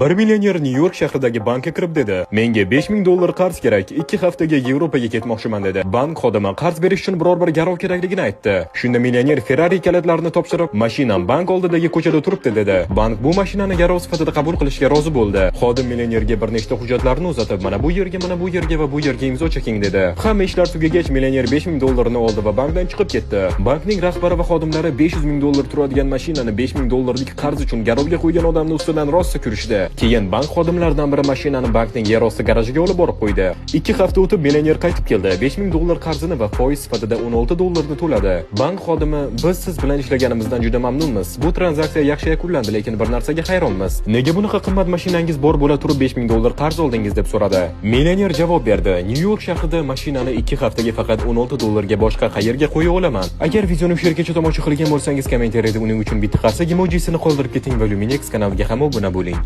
Bir millioner Nyu-York shahridagi bankka kirib dedi: "Menga 5000 dollar qarz kerak, 2 haftaga Yevropaga ketmoqchiman", dedi. Bank xodimi qarz berish uchun biror bir garov kerakligini aytdi. Shunda millioner Ferrari kalitlarini topshirib, "Mashinam bank oldidagi ko'chada turibdi", dedi. Bank bu mashinani garov sifatida qabul qilishga rozi bo'ldi. Xodim millionerga bir nechta hujjatlarni uzatib, "Mana bu yerga, mana bu yerga va bu yerga imzo cheking", dedi. Hamma ishlar tugagach, millioner 5000 dollarni oldi va bankdan chiqib ketdi. Bankning rahbari va xodimlari 500 ming dollar turadigan mashinani 5000 dollarlik qarz uchun garovga qo'ygan odamni ustidan rosa kulishdi. Keyin bank xodimlaridan biri mashinani bankning yerosti garajiga olib borib qo'ydi. 2 hafta o'tib millioner qaytib keldi. 5000 dollar qarzini va foiz sifatida 16 dollarni to'ladi. Bank xodimi: "Biz siz bilan ishlaganimizdan juda mamnunmiz. Bu tranzaksiya yaxshi yakunlandi, lekin bir narsaga hayronmiz. Nega bunaqa qimmat mashinangiz bor bo'la turib 5000 dollar qarz oldingiz?" deb so'radi. Millioner javob berdi: "Nyu-York shahrida mashinani 2 haftaga faqat 16 dollarga boshqa qayerga qo'ya olaman?" Agar videoni shu yergacha tomosha qilgan bo'lsangiz, kommentariyada uning uchun bitta qarsak emojisini qoldirib keting va Luminex kanaliga ham obuna bo'ling.